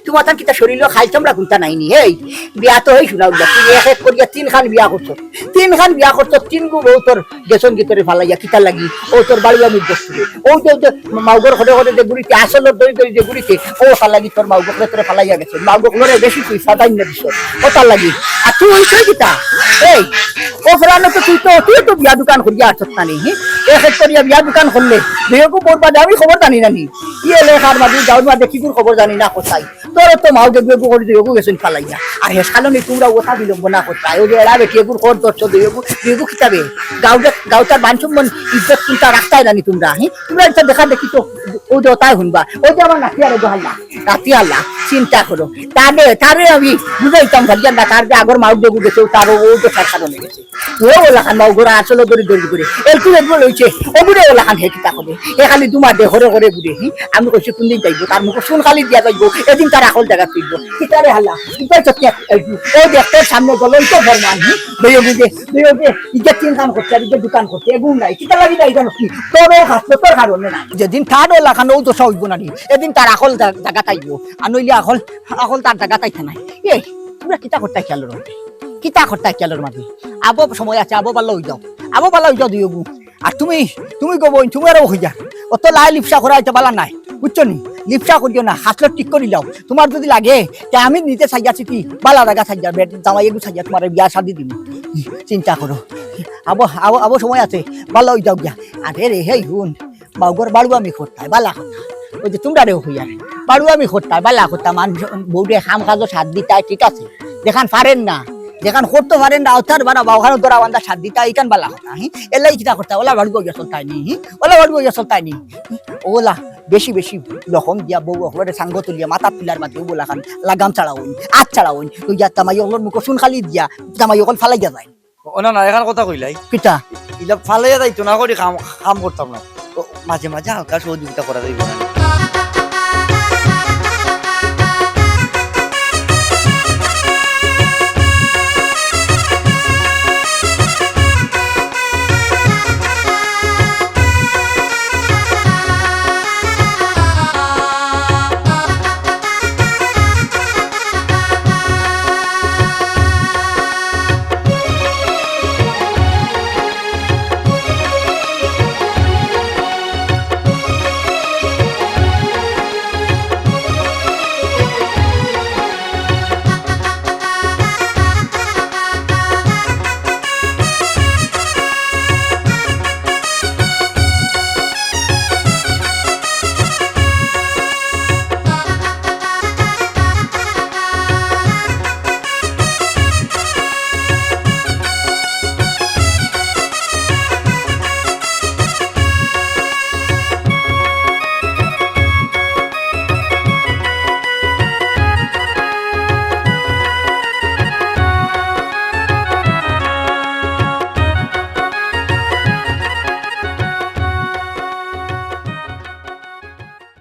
তোমার তার কিতা শরীরও খাইতাম না কোনটা নাই নি। এই বিয়া তো হই শোনা উঠলো, তুমি এক এক করিয়া তিনখান বিয়া করছো, তিনখান বিয়া করছো, তিন গু বউ তোর গেছন গিতরে ফালাইয়া কিতা লাগি? ও তোর বাড়ি আমি বসছি। ও যে, যে মাউগর ঘরে ঘরে যে ঘুরিতে, আসল দই দই যে ঘুরিতে, ও ফালাগি তোর মাউগর ঘরে তোরে ফালাইয়া গেছে। মাউগর ঘরে বেশি তুই সাদাই না দিছ। ও তার লাগি। আর তুই ওই তুই কিতা? এই, ও ফেরানো তো তুই তো, তুই তো বিয়া দোকান করিয়া আসত না নি, হি? এক এক করিয়া বিয়া দোকান করলে, বিয়েকু বউর বাদে আমি খবর জানি না নি। ইয়ে লেখার মাঝে, গাউর মাঝে কিগুর খবর জানি না কোথায়। তোর তো মাউগে বিয়েকু করে দিয়েকু গেছেন ফালাইয়া। আর হেসকালো নি তোমরা ওটা বিলম্ব না করতায়। ওই যে এরা বেটি এগুর খবর ধরছো, দিয়েকু, দিয়েকু কিতাবে? গাউটা, গাউটার মান সম্মান ইজ্জত চিন্তা রাখতায় না নি তোমরা, হি? তোমরা এটা দেখা দেখি তো, ও যে ওটাই হুনবা। ওই যে আমার নাতি আরে দোহাল্লা, নাতি আল্লাহ, চিন্তা করো। তারে, তারে আমি বুঝাইতাম পারি না, তার যে আগর মাউর দেবু গেছে, তার ও যে সার কারণে গেছে। ও ওলাখান মাউগর আসলে দরি দরি করে। এলকু এলকু লইছে, ওগুরে ওলাখান হে কিতা করে। এ খালি দুমা দে ঘরে ঘরে ঘুরে, হি? আমি কইছি কোনদিন যাইবো, তার মুখে শুন খালি দিয়া যাইবো, এদিন তার আকল জাগা তুলবো। কিতারে হালা, কিতার চোখে এলকু। ও দেখ তোর সামনে জ্বলন্ত প্রমাণ, হি? দইও বুঝে, দইও বুঝে, ইজ্জত তিন কাম করছে, আর ইজ্জত দোকান করছে, এগুন নাই। কিতা লাগি নাই জানো কি? তোর ও হাত তোর কারণে না। যেদিন তার ওলাখান ও দশা হইব না নি, এদিন তার আকল জা-, জাগাত আইব। আর নইলে আকল, আকল তার জাগাত আইতে নাই। এ, তুমরা কিতা করতায় খিয়ালর মাঝে? কিতা করতায় খিয়ালর মাঝে? আবো সময় আছে, আবো বালা অই যাও, আবো বালা অই যাও দুইওগু। আর তুমি, তুমি গো বইন, তুমারেও অইযার। অত লাই লিপসা করা ইটা বালা নায়, বুঝছো নি? লিপসা করিও না, হাসলো ঠিক করি লাও। তুমার যুদি লাগে, তে আমি নিজে সাইজা চিতি বালা জাগা সাইজা, বেটি জামাইগু সাইজা তুমারে বিয়া শাদি দিমু। চিন্তা করো, আবো, আবো, আবো সময় আছে, বালা অই যাও গিয়া। আরে রে, হেই হুন, মাউগর বাড়ুয়ামি করতায়, বালা কথা। অউ যে তুমরারেও কইয়ার, বাড়ুয়ামি করতায়, বালা কথা। মানুষ বউরে কাম কাজো সাথ দিতায়, ঠিক আছে, যেখান পারের না, যেখান করতো পারের না, অতার বারা বাউখানো ধরা বান্ধা সাথ দিতায়, ইখান বালা কথা। হি, এলাই কিতা করতায়, অলা বাড়ুয়া গিয়া চলতায় নি, হি, অলা বাড়ুয়া গিয়া চলতায় নি, হি, অলা বেশি বেশি লকম দিয়া বউ অকলরে সাঙ্গ তুলিয়া মাথাত তুলার বাদে অউ বলাখান লাগাম ছাড়া অইন, আত ছাড়া অইন, তুই যা জামাই অকলর মুখো চুন খালি দিয়া জামাই অকল ফালাইয়া যায়। ও না, না, এখান কথা কইলাই। কিতা? ইলা ফালাইয়া যাইতো না করি কাম, কাম করতাম না। ও, মাঝে মাঝে হালকা সহযোগিতা করা যাইবো না।